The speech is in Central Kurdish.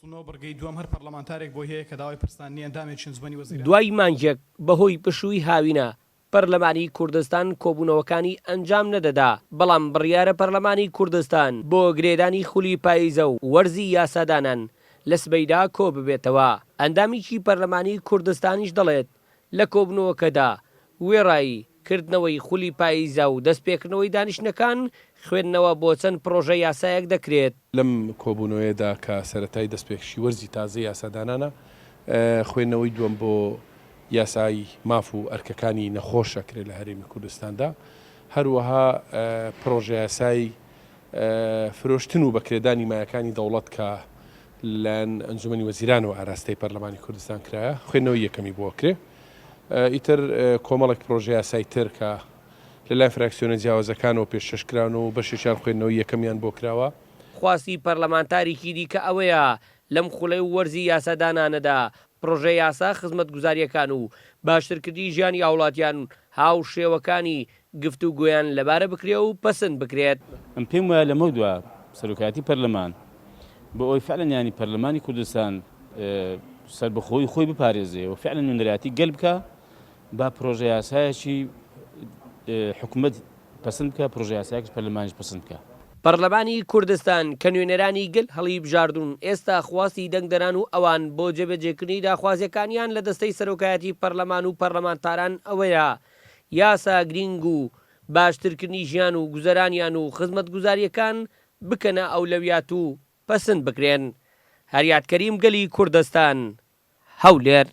69 بڕگەی دووەم، هەر پەرلەمانتارێک بۆی هەیە کە داوای پرساندنی ئەندامێکی ئەنجومەنی وەزیران. دوای مانگێک بەهۆی پشووی هاوینە پەرلەمانی کوردستان کۆبوونەوەکانی ئەنجام نەدەدا، بەڵام بڕیارە پەرلەمانی کوردستان بۆ گرێدانی خولی پاییزە و وەرزی یاسادانان لە سبەیدا کۆببێتەوە. ئەندامیکی پەرلەمانی کوردستانیش دەڵێت، لە کۆبوونەوەکەدا وێڕای کردنەوەی خولی پاییزە و دەستپێکردنەوەی دانیشتنەکان، خوێندنەوە بۆ چەند پڕۆژە یاسایەک دەکرێت. لەم کۆبوونەوەیەدا کە سەرەتای دەستپێکشی وەرزی تازەی یاسادانانە، خوێندنەوەی دووەم بۆ یاسای ماف و ئەرکەکانی نەخۆش ئەکرێت لە هەرێمی کوردستاندا، هەروەها پڕۆژەیاسای فرۆشتن و بەکرێدانی مایەکانی دەوڵەت کە لەلایەن ئەنجومەنی وەزیرانەوە ئاراستەی پەرلەمانی کوردستان کرایە، خوێندنەوەی یەکەمی بۆ ئەکرێ. ئیتر کۆمەڵێک پڕۆژەیاسای تر کە لەلایەن فراکسیۆنە جیاوازەکانەوە پێشکەش کراون و بەشێکیان خوێندنەوەی یەکەمیان بۆ کراوە. خواستی پەرلەمانتارێکی دیکە ئەوەیە لەم خولەی و وەرزی یاسادانانەدا پڕۆژە یاسا خزمەتگوزارییەکان و باشترکردنی ژیانی هاوڵاتیان هاوشێوەکانی گفتوگۆیان لەبارە بکرێ و پەسند بکرێت. من پێم وایە لەمەودوا سەرۆکایەتی پەرلەمان بۆ ئەوەی فعلەن یانی پەرلەمانی کوردستان سەربەخۆیی خۆی بپارێزێ و فعلەن نوێنەرایەتی گەل بکا با پرۆژە یاسایەکی حکومەت پەسند بکا پرۆژە یاسایەکیش پەرلەمانیش پەسند بکا. پەرلەمانی کوردستان کە نوێنەرانی گەل هەڵیبژاردوون ئێستا خواستی دەنگدەران و ئەوان بۆ جێبەجێکردنی داخوازیەکانیان لە دەستەی سەرۆکایەتی پەرلەمان و پەرلەمانتاران ئەوەیە یاسا گرینگ و باشترکردنی ژیان و گوزەرانیان و خزمەتگوزاریەکان بکەنە ئەولەویات و پەسند بکرێن. هەریاد کەریم گەلی کوردستان، هەولێر.